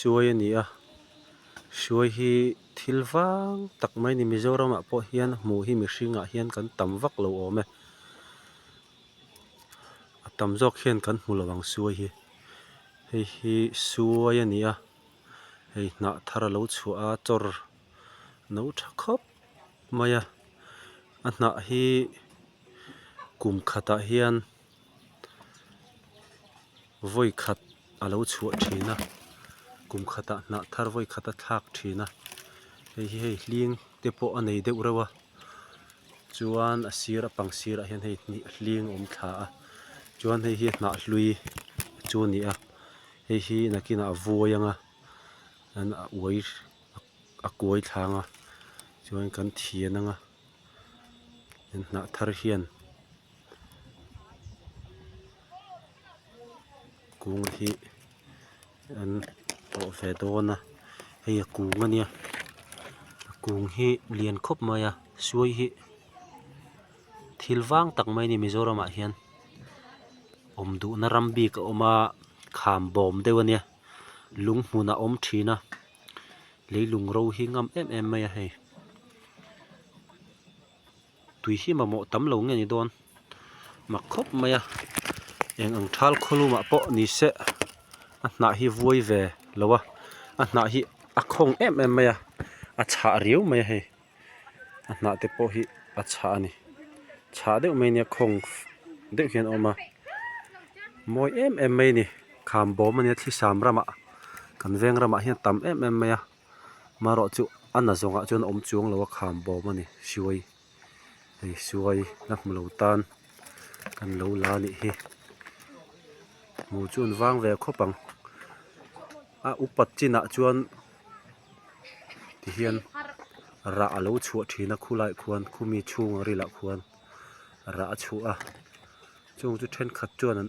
Suai a ni a, suai hi thil vang tak mai a ni. Mizoramah pawh hian hmuh hi mihringah hian kan tam vak lo awm e. A tam zawk hian kan hmu lo ang suai hi. Hei hi suai a ni a, hei hnah thar a lo chhuah a chawr no tha khawp mai a. A hnah hi kum khatah hian vawi khat a lo chhuah thin a kum khatah hnah thar vawi khat a thlak thin a hei hi hei hling te pawh a nei deuh reuh a chuan a sir a pang sirah hian hei hling a awm thla a chuan hei hi hnah hlui chu a ni a hei hi nakinah a vuai ang a a uai a kuai thla ang a chuan kan thian ang a hnah thar hian. Kung hi an awh ve dawn a hei a kung a nia a kung hi lian khawp mai a suai hi thil vang tak mai a ni Mizoramah hian awm duhna ram bik a awm a kham bawm deuh a nia lung hmun a awm thin a leilung ro hi ngam em em mai a hei. Tui hi mamawh tam lo nge ni dawn mak khawp mai a eng ang thal khawlumah pawh ni se a hnah hi vuai ve lo a a hnah hi a khawng em em mai a a chhah riau mai a hei a hnah te pawh hi a chhah a ni chhah deuh mai nia khawng deuh hian a awm a mawi em em mai a ni kham bawm a nia thlisam ramah kan veng ramah hian a tam em em mai a. Marawh chu a na zawngah chuan a awm chuang lo a kham bawm a ni suai hei suai la hmu lo tan kan lo la a nih hi hmu chu an vang ve khawp ang a upat chinah chuan tihian rah a lo chhuah thin a khulaiah khuan khumi chhunga rilah khuan rah a chhuah a chung chu thenkhat chuan an.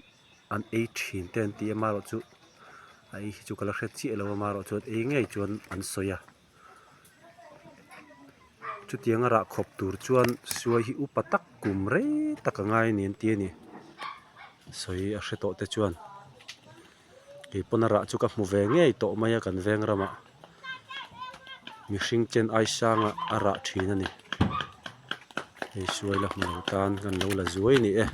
an ei thin te an ti a amaherawhchu a ei hi chu ka la hre chiah lo a amaherawhchu an ei ngei chuan an sawi a chutianga rah khawp tur chuan suai hi upa tak kum rei tak a ngai a ni an ti a ni sawi a hre tawh te chuan keipawn a rah chu ka hmu ve ngei tawh mai a kan veng ramah mihring chen ai sanga a rah thin a ni hei suai la hmu lo tan kan lo la zuai a ni e.